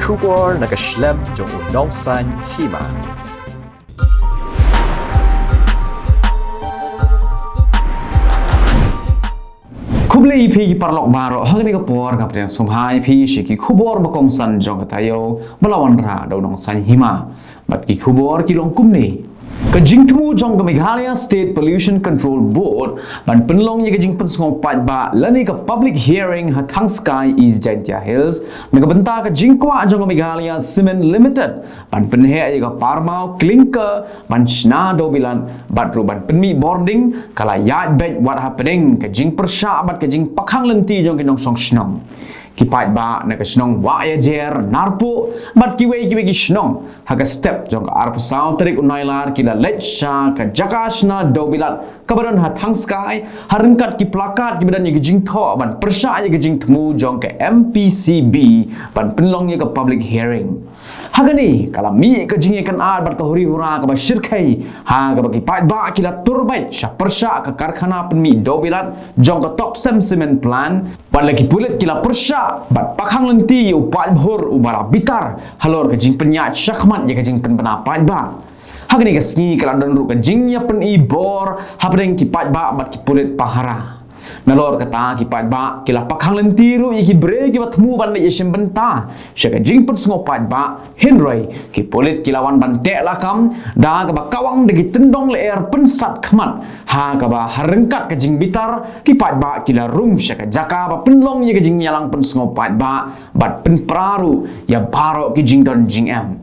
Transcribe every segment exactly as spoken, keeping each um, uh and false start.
Khubor na ka shlem jong u Nongsaiñ Hima. Khublei ïa phi ki paralok baroh, ha kane ka por nga pdiang sngewbha ïa phi sha ki khubor ba kongsan jong ka taïew ba la wanrah da u Nongsaiñ Hima. Bad ki khubor ki long kumne. Ka jingthmu jong ka Meghalaya State Pollution Control Board ban pynlong ïa ka jingpynsngew paidbah lane ka public hearing ha Thangskai, East Jaintia Hills, na ka bynta ka jingkwah jong ka Meghalaya Cement Limited ban pynheh ïa ka parmaw clinker ban shna dewbilat bad ruh ban pynmih bording, ka la ïaid beit wat hapdeng ka jingpyrshah bad ka jingpakhang lynti jong ki nongshong shnong. Ki paidbah na ka shnong Wahiajer, Narpuh bad kiwei kiwei ki shnong ha ka step jong ka arphew saw tarik u Nailar ki la leit sha ka jaka shna dewbilat kaba don ha Thangskai, ha ryngkat ki plakat kiba don ïa ka jingthoh ban pyrshah ïa ka jingthmu jong ka M P C B ban pynlong ïa ka public hearing. Ha kane ka la mih ka jingïakynad bad ka huri hura kaba shyrkhei, ha kaba ki paidbah ki la tur beit sha pyrshah ka karkhana pynmih dewbilat jong ka Topcem Cement Plant, bad la ki pulit ki la pyrshah bad pakhang lynti ïa u paidbhur uba la bitar halor ka jingpynïaid shakhmat ïa ka jingpynbna paidbah. Ha kane ka sngi ka la don ruh ka jingïapyni bor hapdeng ki paidbah bad ki pulit pahara. Nalor kata, ki paidbah ki la pakhang lynti ruh ïa ki briew kiba thmu ban leit ïashim bynta sha ka jingpynsngew paidbah, hynrei ki pulit ki la wan ban teh lakam da kaba kawang da ki tyndong lyer pynsat khmat, ha kaba ha ryngkat ka jingbitar ki paidbah ki la rung sha ka jaka ba pynlong ïa ka jingïalang pynsngew paidbah bad pynpra ruh ïa baroh ki jingdon jingem.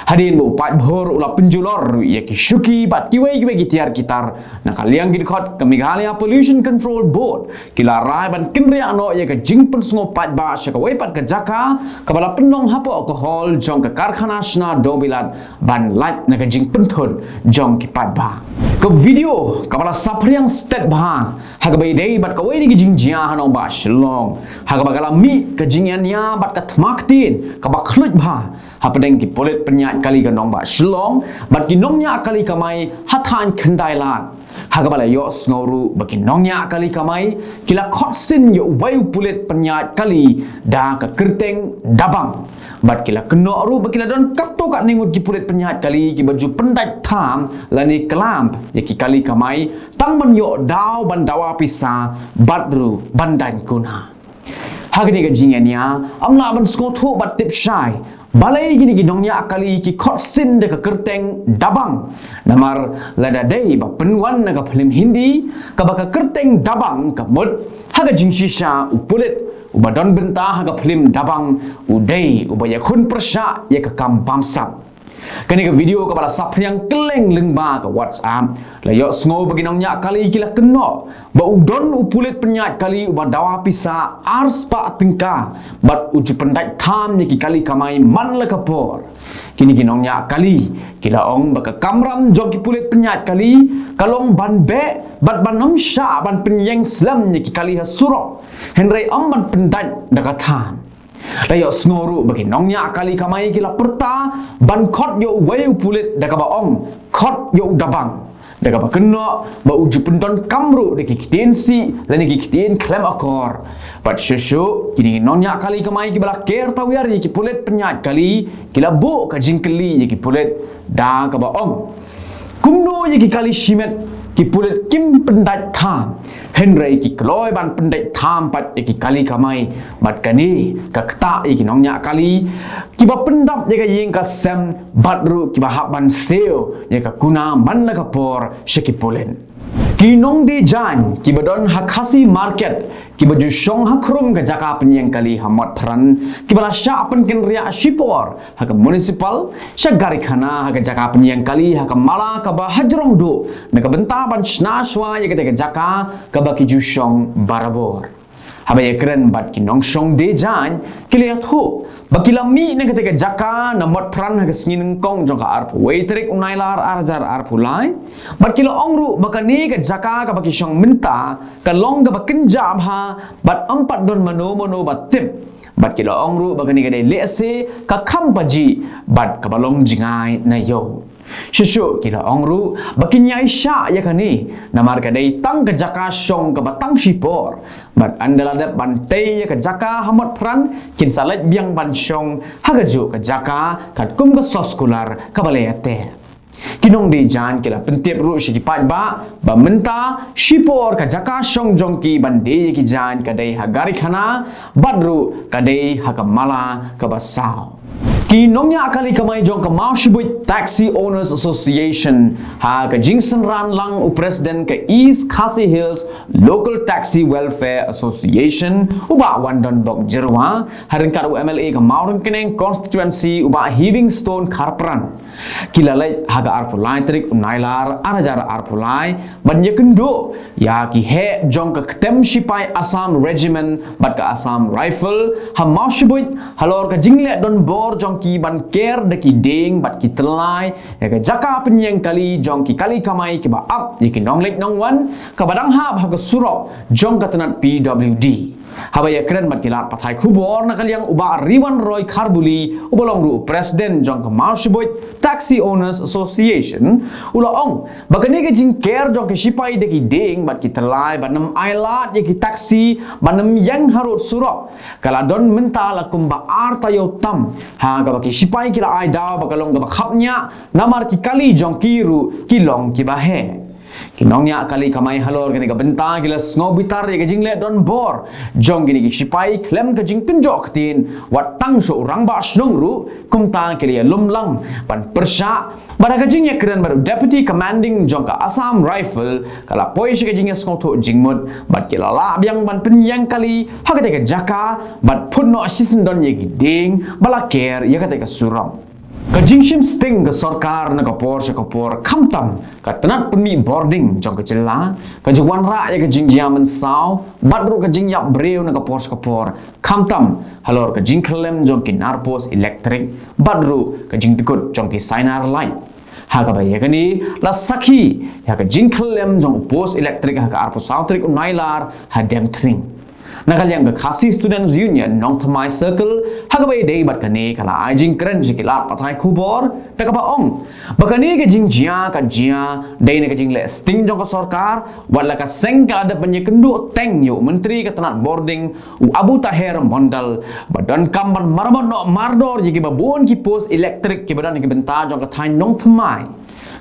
Hadien ba u paidbhur u la pynjulor ruh ïa ki shuki bad kiwei kiwei ki tiar ki tar, na ka liang ki dkhot ka Meghalaya Pollution Control Board ki la rai ban kynriah noh ïa ka jingpynsngew paidbah sha kawei pat ka jaka kaba la pynlong hapoh ka hall jong ka karkhana shna dewbilat ban lait na ka jingpynthut jong ki paidbah. Ka video kaba la saphriang stet bha ha kaba ïadei bad kawei na ki jingjia ha nongbah Shillong, ha kaba ka la mih ka jingïania bad ka thma ktien kaba khluit bha hapdeng ki pulit pynïaid kali ka nongbah Shillong bad ki nongñiah kali kamai ha thaiñ Khyndailad, ha kaba la ïohsngew ruh ba ki nongñiah kali kamai ki la khot sin ïa uwei u pulit pynïaid kali da ka kyrteng Dabang. Bad ki la kynnoh ruh ba ki la don katto katne ngut ki pulit pynïaid kali kiba ju pyndait tham lane klam ïa ki kali kamai tang ban ïoh daw ban dawa pisa bad ruh ban daiñ kuna. Ha kane ka jingïania, ym lah ban sngewthuh bad tip shai balei kine ki nongñiah kali ki khot sin da ka kyrteng Dabang. Namar lada dei ba pynwan na ka phlim Hindi, kaba ka kyrteng Dabang ka mut ha ka jingshisha u pulit uba don bynta ha ka phlim Dabang u dei uba ïakhun pyrshah ïa ka kam bamsap. Kane ka video kaba la saphriang kylleng lyngba ka WhatsApp, la ïohsngew ba ki nongñiah kali ki la kynnoh ba u don u pulit pynïaid kali uba dawa pisa ar spah tyngka bad u ju pyndait tham ïa ki kali kamai man la ka por. Kine ki nongñiah kali ki la ong ba ka kamram jong ki pulit pynïaid kali ka long ban beh bad ban ym shah ban pynïeng slem ïa ki kali ha surok, hynrei ym ban pyndait da ka tham. La ïohsngew ruh ba ki nongñiah kali kamai ki la pyrta ban khot ïa uwei u pulit da kaba ong, "Khot ïa u Dabang." Da kaba kynnoh ba u ju pyndonkam ruh da ki ktien sih lane ki ktien khlem akor. Bad shuh shuh kine ki nongñiah kali kamai kiba la ker tawiar ïa ki pulit pynïaid kali ki la buh ka jingkylli ïa ki pulit da kaba ong, "Kumno ïa ki kali shimet ki pulit kim pyndait tham, hynrei ki kloi ban pyndait tham pat ïa ki kali kamai?" Bad kane ka ktah ïa ki nongñiah kali kiba pyndap ïa ka ïing ka sem bad ruh kiba hap ban siew ïa ka kuna man la ka por sha ki pulit. Ki nongdie jaiñ kiba don ha Khasi Market kiba ju shong ha khrum ka jaka pynïeng kali ha Motphran, kiba la shah pynkynriah shipor ha ka municipal sha Garikhana ha ka jaka pynïeng kali ha ka mala kaba hajrong duh na ka bynta ban shna shuwa ïa kata ka jaka kaba ki ju shong barabor. Haba ïakren bad ki nongshong die jaiñ, ki la ïathuh ba ki la mih na kata ka jaka na Motphran ha ka sngi nyngkong jong ka arphew wei tarik u Nailar ar hajar arphew lai. Bad ki la ong ruh ba kane ka jaka kaba ki shong mynta ka long kaba kynjah bha bad ym pat don mano mano ba tip. Bad ki la ong ruh ba kane ka dei lehse ka kham pajih bad kaba long jngai na ïew. Shuh shuh ki la ong ruh ba kin ïai shah ïa kane namar ka dei tang ka jaka shong kaba tang shipor. Bad ynda la dep ban tei ïa ka jaka ha Motphran, kin sa leit biang ban shong ha kajuh ka jaka katkum ka soskular kaba la ïateh. Ki nongdie jaiñ ki la pyntip ruh sha ki paidbah ba mynta shipor ka jaka shong jong ki ban die ïa ki jaiñ ka dei ha Garikhana bad ruh ka dei ha ka mala kaba saw. Ki nongñiah kali kamai jong ka Mawshbuit Taxi Owners Association, ha ka jingsynran lang u President ka East Khasi Hills Local Taxi Welfare Association, u Bah Wandonbok Jyrwa, ha ryngkat u M L A ka Mawryngkneng Constituency, u Bah Heavingstone Kharpran, ki la leit ha ka arphew lai tarik u Nailar ar hajar arphew lai ban ïakynduh ïa ki heh jong ka ktem shipai Assam Regiment bad ka Assam Rifle ha Mawshbuit halor ka jingleh donbor jong ki ban ker da ki dieng bad ki tyllai ïa ka jaka pynïeng kali jong ki kali kamai kiba ap ïa ki nongleit nongwan kaba dang hap ha ka surok jong ka tnat P W D. Haba ïakren bad ki lad pathai khubor na ka liang u Bah Riwanroy Kharbuli, uba long ruh u President jong ka Mawshbuit Taxi Owners Association, u la ong ba kane ka jingker jong ki shipai da ki dieng bad ki tyllai ban ym ailad ïa ki taxi ban ym ïeng harud surok ka la don mynta la kumba ar taïew tam, ha kaba ki shipai ki la ai daw ba ka long kaba khapngiah namar ki kali jong ki ruh ki long kiba heh. Ki nongñiah kali kamai halor kane ka bynta ki la sngewbitar ïa ka jingleh donbor jong kine ki shipai khlem ka jingkynjoh ktien, wat tang sha u rangbah shnong ruh, kumta ki la ïalum lang ban pyrshah. Bad ha ka jingïakren bad u Deputy Commanding jong ka Assam Rifle, ka la poi sha ka jingïasngewthuh jingmut bad ki la lah biang ban pynïeng kali ha katei ka jaka bad phut noh shisyndon ïa ki dieng ba la ker ïa katei ka surok. Ka jingshim sting ka sorkar na ka por sha ka por, khamtam ka tnat pynmih bording jong ka jylla, ka jingwanrah ïa ka jingjia mynsaw bad ruh ka jingïap briew na ka por sha ka por, khamtam halor ka jingkhyllem jong ki nar post elektrik bad ruh ka jingdkut jong ki sainar light. Ha kaba ïa kane la sakhi ïa ka jingkhyllem jong u post elektrik ha ka arphew saw tarik u Nailar ha Demthring. Na ka liang ka Khasi Students Union Nongthymmai Circle, ha kaba ïadei bad kane ka la ai jingkren sha ki lad pathai khubor da kaba ong ba kane ka jingjia ka jia dei na ka jingleh sting jong ka sorkar, wat la ka seng ka la dep ban ïakynduh teng ïa u Myntri ka tnat bording u Abu Taher Mondal ba donkam ban maramot noh mardor ïa kiba bun ki post elektrik kiba don ha ki bynta jong ka thaiñ Nongthymmai.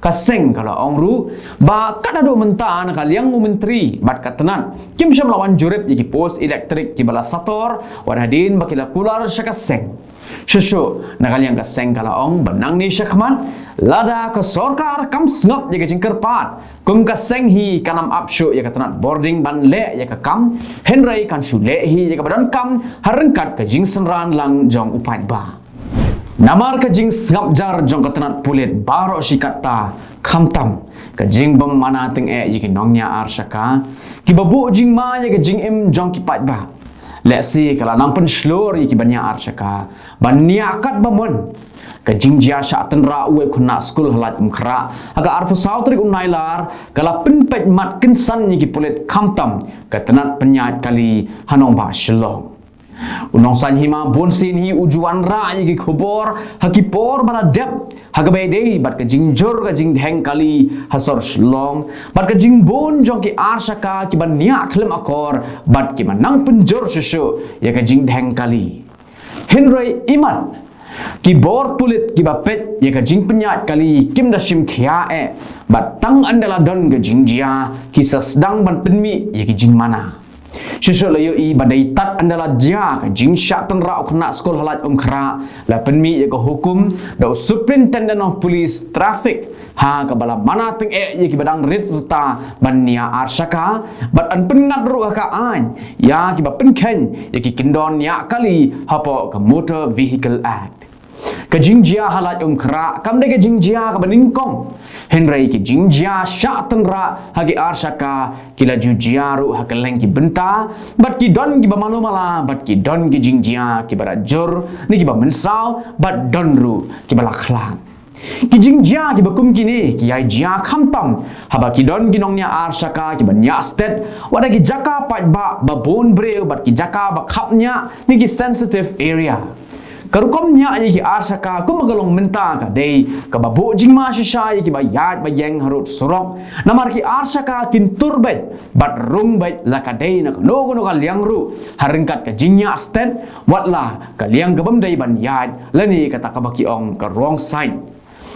Ka seng ka la ong ruh ba kat haduh mynta na ka liang u Myntri bad ka tnat kim shym la wan jurip ïa ki post elektrik kiba la sator wat hadien ba ki la kular sha ka seng. Shuh shuh na ka liang ka seng ka la ong ba nangne shakhmat lada ka sorkar kam sngap ïa ka jingkyrpad, kum ka seng hi kan ym ap shuh ïa ka tnat bording ban leh ïa ka kam, hynrei kan shu leh hi ïa kaba donkam ha ryngkat ka jingsynran lang jong u paidbah. Namar ka jingsngap jar jong ka tnat pulit baroh shi katta, khamtam ka jingbym mana tyngeh ïa ki nongñiah ar shaka kiba buh jingma ïa ka jingim jong ki paidbah. Lehse ka la nang pynshlur ïa kiba ñiah ar shaka ban ñiah katba mon. Ka jingjia shah tynrah uwei u khynnah skul ha Laitumkhrah ha ka arphew saw tarik u Nailar ka la pynpeit mat kynsan ïa ki pulit, khamtam ka tnat pynïaid kali ha nongbah Shillong. U nongsaiñ hima bunsien hi u ju wanrah ïa ki khubor ha ki por ba la dep ha kaba ïadei bad ka jingjur ka jingdheng kali ha sor Shillong bad ka jingbun jong ki ar shaka kiba ñiah khlem akor bad kiba nang pynjur shuh shuh ïa ka jingdheng kali. Hynrei imat ki bor pulit kiba peit ïa ka jingpynïaid kali kim da shim khia eh bad tang ynda la don ka jingjia ki sa sdang ban pynmih ïa ki jingmana. Shuh shuh la ïohi ba dei tad ynda la jia ka jingshah tynrah u khynnah skul ha Laitumkhrah, la pynmih ïa ka hukum da u Superintendent of Police Traffic ha kaba la mana tyngeh ïa kiba dang rit rta ban ñiah ar shaka bad yn pynngat ruh ha ka aiñ ïa kiba pynkheiñ ïa ki kyndon ñiah kali hapoh ka Motor Vehicle Act. Ka jingjia ha Laitumkhrah kam dei ka jingjia kaba nyngkong, hynrei ki jingjia shah tynrah ha ki ar shaka ki la ju jia ruh ha kylleng ki bynta bad ki don kiba malu mala bad ki don ki jingjia kiba da jur ne kiba mynsaw bad don ruh kiba la khlad. Ki jingjia kiba kum kine ki ïai jia khamtam haba ki don ki nongñiah ar shaka kiba ñiah stet wat ha ki jaka paidbah ba bun briew bad ki jaka ba khapngiah ne ki sensitive area. Ka rukom niah ïa ki arshaka kumba ka long mynta ka dei kaba buh jingma shisha ïa kiba ïaid ba ïeng harud surok. Namar ki arshaka kin tur beit bad rung beit la ka dei na kano kano ka liang ruh, ha ryngkat ka jingniah stet, wat la ka liang ka bym dei ban ïaid, lane kata kaba ki ong ka wrong side.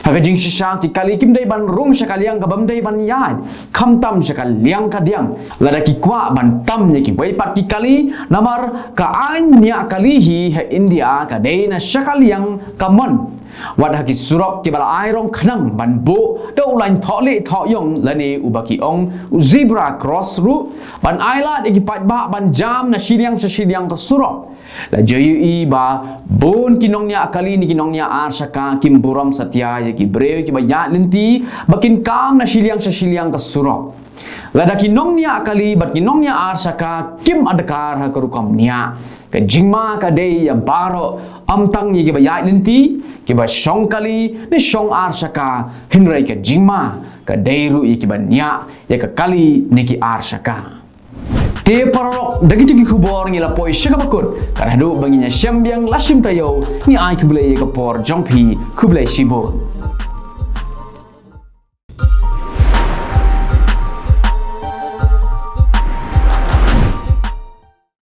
Ha ka jingshisha ki kali kim dei ban rung sha ka liang ka bym dei ban ïaid, khamtam sha ka liang kadiang. Lada ki kwah ban tam ïa kiwei pat ki kali, namar ka aiñ niah kali hi ha India ka dei na sha ka liang ka mon. Wat ha ki surok kiba la ai rong khnang ban buh da u lain thoh lieh thoh ïong lane uba ki ong u zebra cross ruh, ban ai lad ïa ki paidbah ban jam na shiliang sha shiliang ka surok. La ju ïohi ba bun ki nongniah kali ne ki nongniah arshaka kim burom satia ïa ki briew kiba ïaid lynti ba kin kam na shiliang sha shiliang ka surok. Lada ki nongniah kali bad ki nongniah arshaka kim adkar ha ka rukom niah, ka jingma ka dei ïa baroh, ym tang ïa kiba ïaid lynti, kiba shong kali ne shong arshaka, hynrei ka jingma ka dei ruh ïa kiba niah ïa ka kali ne ki arshaka. Te paralok, da kita ki khubor ngi la poi sha kaba kut. Kan haduh ba ngin ïa shem biang la shim taïew, ngi ai khublei ïa ka por jong phi, khublei shibun.